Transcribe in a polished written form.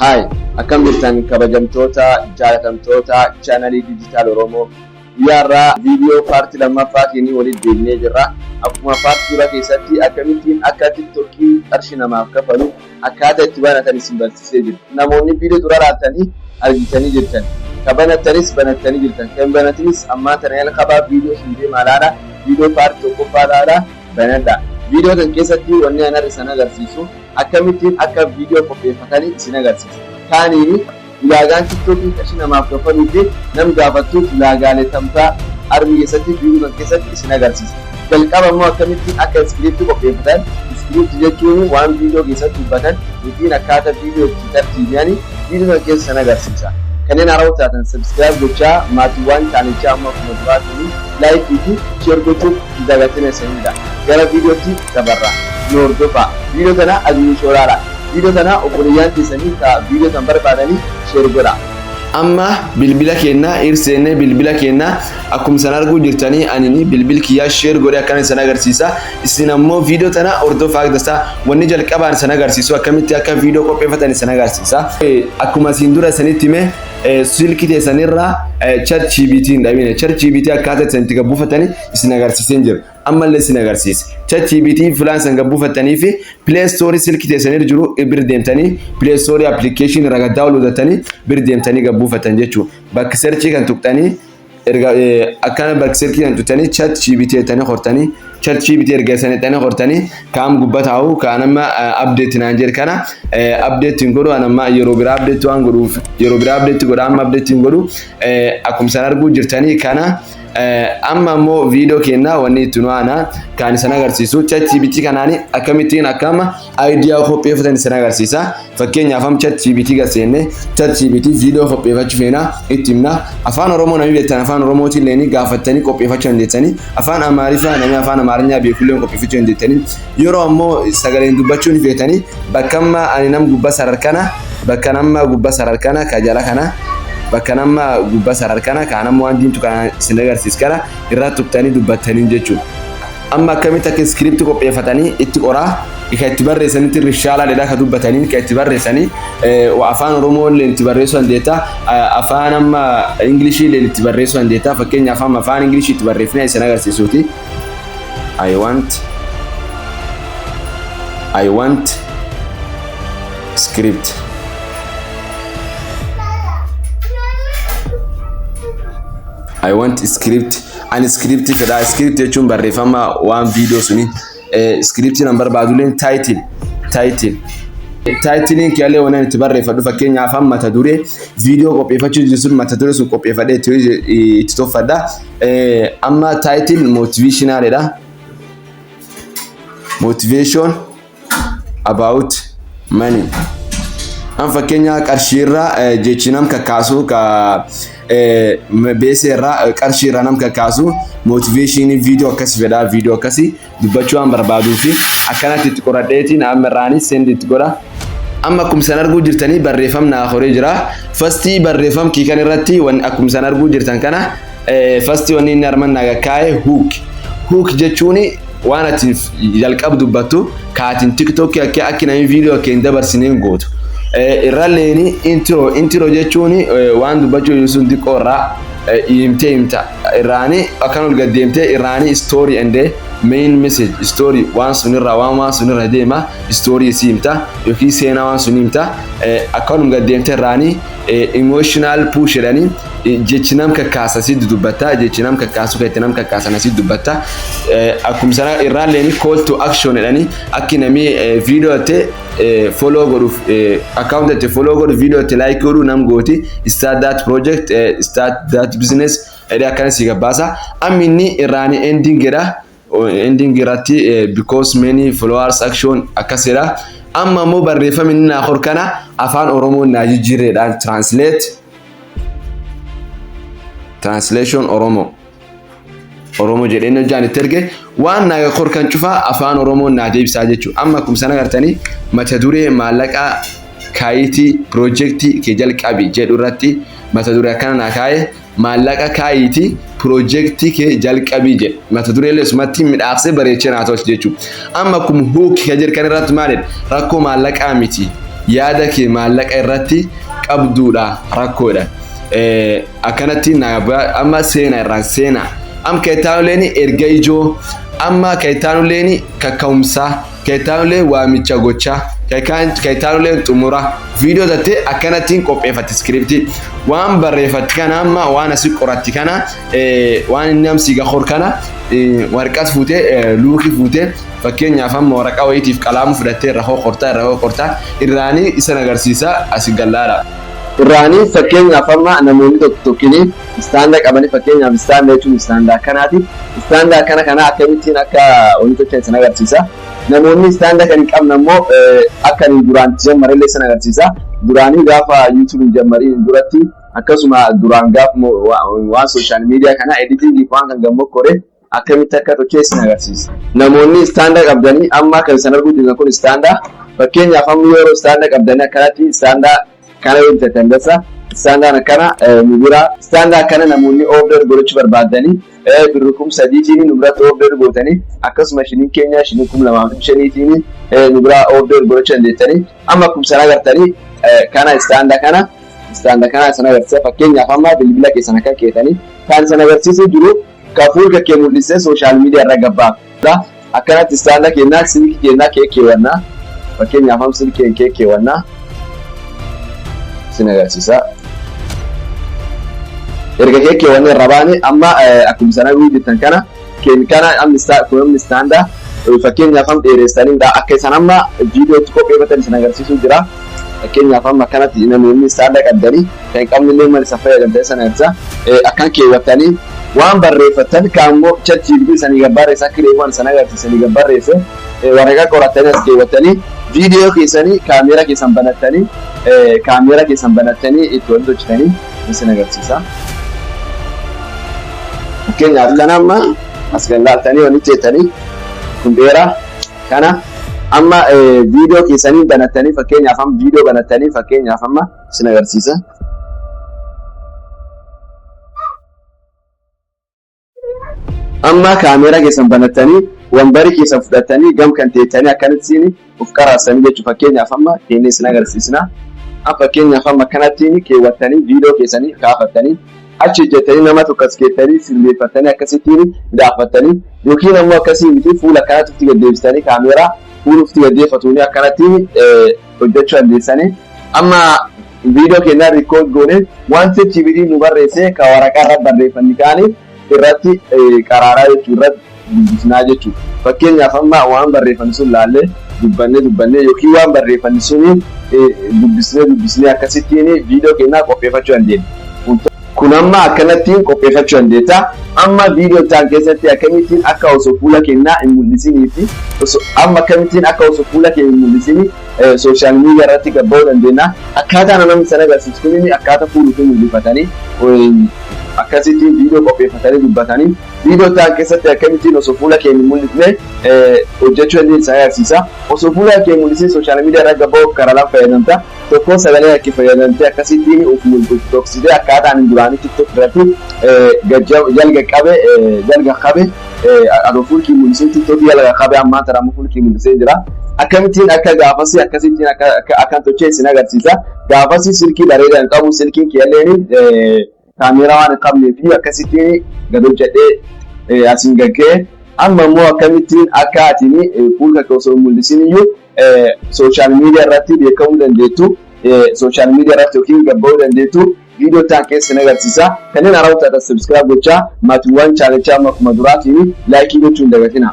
Haay, akkam jirtan kabajamtoota jaalatamtoota chaanalii Diijitaal Oromoo? Guyyaa irraa viidiyoo paartii lammaffaa keenii walitti deebinee jirra. Akkuma paartii dura keessatti akkamittiin akka TikTokii qarshii namaaf kafalu akkaataa itti banatan isin barsiisee jira. Namoonni viidiyoo dura laaltanii argitanii jirtan. Ka banattanis banattanii jirtan. Kan banatinis ammaan tana jalqabaa viidiyoo sun deemaa laala. Viidiyoo paartii tokkoffaa laala, banadha. Viidiyoo kan keessatti wanni an har'a isin agarsiisu akkamittiin akka viidiyoo qopheeffatanii isin agarsiisa. Kaaniin ulaagaan TikTokii qarshii namaaf kaffaluu fi nam gaafattu ulaagaalee tamtaa armi keessatti viidiyoo kan keessatti isin agarsiisa. Jalqaba immoo akkamittiin akka iskiriiptii qopheeffatan, iskiriiptii jechuun waan viidiyoo keessatti dubbatan yookiin akkaataa viidiyoo itti tartiibiyanii viidiyoo kan keessa isin agarsiisa. Kanneen haarawaa taatan subscribe gochaa, maatiiwwan chaanichaa amma akkuma duraatiin like fi share gochuuf hin dagatina isinidha. Gara viidiyootti dabarra. Nu hordofaa. Viidiyoo tana adii shoolaala. Viidiyoo tana obboleeyyaan teessanii ka viidiyoo tan barbaadanii share godha. Amma bilbila keenya irseenne, bilbila keenya akkuma isin arguu jirtanii anini bilbil kiyyaa share godhee akkana isin agarsiisa. Isin ammoo viidiyoo tana hordofaa tasaa. Wanni jalqabaan isin agarsiisu akkamitti akka viidiyoo qopheeffatan isin agarsiisa. Akkuma isin dura isinitti hime, silkii teessanirraa ChatGPT hin dhabine. ChatGPT akkaataa isin itti gabbuufatanii isin agarsiisee jira. Ammallee isin agarsiisa. ChatGPT filaan isin gabbuufatanii fi Play Store silkii teessanirra jiru bir deemtanii, Play Store application irraa gad downloadatanii bir deemtanii gabbuufatan jechuudha. Bakki searchii kan tuqxanii, erga akkana bakki searchii kan tuqxanii, ChatGPT jettanii hortanii, ChatGPT erga isin jettanii hortanii, kaam gubbaa taa'u kaan amma update naan jedhe kana update hin godhu. Amma yeroo biraa update waan godhuuf yeroo biraa update godha, amma update hin godhu. Akkuma isin arguu jirtanii kana, amma ammoo viidiyoo keenya wanni itti nu aana kan isin agarsiisu ChatGPT kanaani akkamittiin akkama idea qopheeffatan isin agarsiisa. Fakkeenyaaf am ChatGPT gaseenne, ChatGPT viidiyoo qopheeffachuu feena itti himna. Afaan Oromoo namni beektan Afaan Oromootiin illee gaafattanii qopheeffachuu dandeessanii, Afaan Amaariffaa namni Afaan Amaarinyaa beekullee qopheeffachuu dandeessanii. Yeroo ammoo sagaleen dubbachuu ni feetanii, bakka amma ani nam gubbaa sararkana, bakka nama gubbaa sararkana ka jala kana, bakka nama gubbaa sararkana kaan amma waan diimtu kana isin agarsiis kana irraa tuqxanii dubbattanii jechuudha. Amma akkamitti akka iskiriiptii qopheeffatanii itti qoraa kan itti barreessanitti rishaalaa dheedaa kan dubbatanii kan itti barreessanii, Afaan Oromoo illee itti barreessuu dandeetta, afaan amma Ingilishii illee itti barreessuu dandeetta. Fakkeenyaaf amma afaan Ingilishii itti barreeffnee isin agarsiisuuti. I want script. I want script. Ani script fedha. Script jechuun barreeffama waan viidiyoo suni. Script nan barbaadulleen title. Titleiin kiyyaallee waan itti barreeffadhu, fakkeenyaaf amma mata duree viidiyoo qopheeffachuu jiru sun, mata duree sun qopheeffadhee itti tolfadha. Amma title motivationalidha. Motivation about money. An fakkeenya qarshiirraa jechi nam kakkaasu, ka beeseerraa qarshiirraa nam kakkaasu, motivationii viidiyoo akkasii fedha. Viidiyoo akkasii dubbachuu waan barbaaduu fi akkanatti itti qoradheetiin amma irraanii send itti godha. Amma akkuma isin arguu jirtanii barreeffamni naa horee jira. Firstii barreeffam kiikan irratti akkuma isin arguu jirtan kana, firstii wanni inni arman naa kaa'e hook. Hook jechuun waan ati jalqabu dubbattu kaatiin TikTokii akka akki namni viidiyoo akka hin dabarsineen gootu. Irralleeni intro. Intro jechuun waan dubbachuu sun xiqqoo irraa himtee himta. Irraanii akkan ol gad deemtee irraanii story and main message, story waan sunirraa waan sunirra deema, story si himta yookiin seenaa waan sun himta. Akkanum gad deemtee irraanii emotional push jedhanii, jechi nam kakkaasa si dubbatta, jechi nam kakkaasu kan itti nam kakkaasan asii dubbatta. Akkuma sana irraallee call to action jedhanii, akki namni viidiyoo itti follow godhuuf, account itti follow godhu, viidiyoo itti like godhu nam gooti, start that project, start that business jedhee akkana si gabbaasa. Amma inni irraanii ending jedha. Ending irratti because many followers action akkasidha. Amma immoo barreeffamni inni naa kana Afaan Oromoo naa jijjiirreedhaan translate, translation Oromoo. Oromoo jedheen hojjaan itti erge, waan naa kan cufaa Afaan Oromoo naa deebisaa jechuudha. Amma akkuma sana agartanii mata duree "Maallaqaa kaayitii piroojeektii kee jalqabi" jedhu irratti mata duree akkana naa kaa'e, "Maallaqa kaayitii piroojeektii kee jalqabii" jedhe. Mata duree illee sumatti midhaaksee bareechee naa tolche jechuudha. Amma akkuma hook kan jedhu kan irratti maalidha? Rakkoo maallaqaa miti. Yaada kee maallaqa irratti qabduudha rakkoodha. Akkanatti amma seenaa irraan seenaa. Amma keetaanuleen erga ijoo, amma keetaanuleen kakka'umsaa, keetaanuleen waamicha gochaa, keetaanuleen xumura. Viidiyoo tattee akkanattiin qopheeffatti script. Waan barreeffatti kana, amma waan asii qoratti kana, waan inni amsii gahor kana waraqas fuutee, luukii fuutee, fakkeenyaaf amma waraqaa wayiitiif qalaamu fudhattee irra qortaa, irra qortaa irraanii isan agarsiisa asii gallaadha. Irraanii fakkeenyaaf amma namoonni tokko tokkini stand qabanii, fakkeenyaaf stand jechuun stand akkanaati. Stand akkana kana akkamittiin akka wanti tolchan isin agarsiisa. Namoonni stand kan hin qabne ammoo akka inni duraan jammarillee isin agarsiisa. Duraanii gaafa YouTube hin jammariin duratti, akkasuma duraan gaafa waan social media kana editing waan kan gammoo kore akkamitti akka tolchee isin agarsiisa. Namoonni stand qabdanii, amma kan isin arguu jirtan kun stand, fakkeenyaaf amma yeroo stand qabdanii akkanatti stand kana yoo bitatan dasa standaan akkana nu bira, stand akkana namoonni order godhachuu barbaadanii birri 3000tiin nu biratti order gootanii, akkasuma shilin keenya shilin 2500tiin nu bira order godhachuu dandeettanii. Amma akkuma sana agartanii kana stand kana, stand kana sana agarsiisa. Fakkeenyaaf amma bilbila keessan akka keetanii kan sana agarsiisuu jiru ka fuula kee mul'isee social media irra gabbaaf akkanatti stand kennaa, silkii kennaa kee keewwannaa, fakkeenyaaf amma silkii kee keewwannaa sin agarsiisa. Erga kee keewwannee irra baane, amma akkuma sana jirtan kana kana amma kun amma stand fakkeenyaaf amma dheeressanii akka isaan amma viidiyootti qopheeffatan isin agarsiisuu jira. Fakkeenyaaf amma akkanatti namoonni stand qabdanii kan hin qabne illee maal isa fayyadamtanii sana agarsiisa. Akkan keewwattanii waan barreeffatan kan immoo ChatGPT sanii gabbarreessa, akka reefu sana agarsiisanii gabbarreesse, waraqaa qorattanii as keewwattanii viidiyoo keessanii kaameeraa keessan banattanii itti walitti hojjetanii isin agarsiisa. Fakkeenyaaf kana amma as kan laaltanii walitti jettanii kun dheeraa kana amma viidiyoo keessanii banattanii, fakkeenyaaf amma viidiyoo banattanii, fakkeenyaaf amma isin agarsiisa. Amma kaameeraa keessan banattanii, wambarii keessan fudhattanii, gam kan teettanii akkanattiin of qaraarsanii jechuudha. Fakkeenyaaf amma keenya isin agarsiisna. Fakkeenyaaf amma akkanattiin keewwattanii viidiyoo keessanii kaafattanii, achi hojjettanii, nama tokko as keettanii sirreeffattanii akkasittiin gaafattanii, yookiin ammoo akkasii miti, fuula akkanatti ofitti gaddeebistanii, kaameeraa fuula ofitti gaddeeffatuuni akkanattiin hojjechuu dandeessanii. Amma viidiyoo keenyaa record goone, wanti ChatGPT nu barreesse ka waraqaa irra barreeffanni kaanii irratti qaraaraa jechuu, irratti dubbisnaa jechuudha. Fakkeenyaaf amma waan barreeffanni sun laallee dubbannee dubbannee, yookiin waan barreeffanni suni dubbisnee dubbisnee akkasittiin viidiyoo keenyaa qopheeffachuu dandeenya. Kun amma akkanattiin qopheeffachuu dandeetta. Amma viidiyoo ta'an keessatti akkamittiin akka osoo fuula keenyaa hin mul'isinii fi amma akkamittiin akka osoo fuula keenya hin mul'isinii social media irratti gabba'uu dandeenya. Akkaataa namni sana agarsiisu kun akkaataa fuula ofii mul'ifatanii akkasittiin viidiyoo qopheeffatanii dubbatanii, viidiyoo ta'an keessatti akkamittiin osoo fuula keenya hin mul'ifne hojjechuu dandeenya agarsiisa. Osoo fuula kee mul'isin social media irra gabba'uuf karaa lama fayyadamta. Tokko, sagalee akka fayyadamtee akkasittiin of dhoksitee akkaataan duraanii TikTok irratti jalga qabe adoo fuulkii mul'isin TikTok jalga qabe, ammaa tana ammoo fuulkii mul'isee jira. Akkamittiin akka gaafasii akkasittiin akka tolchee isin agarsiisa. Gaafasii silkii bareedaa hin qabu, silkiin kiyyalleen kaameeraa waan hin qabnee fi akkasittiin gad hojjedhee asiin gagga'e. Amma immoo akkamittiin akka atiin fuula kee osoo hin mul'isin iyyuu social media irratti beekamuu dandeettu, social media irratti yookiin gabba'uu dandeettu viidiyoo ta'an keessa sin agarsiisa. Kanneen haarawaa taatan subscribe gochaa, maatiiwwan chaanichaa amma akkuma duraatiin like gochuu hin dagatina.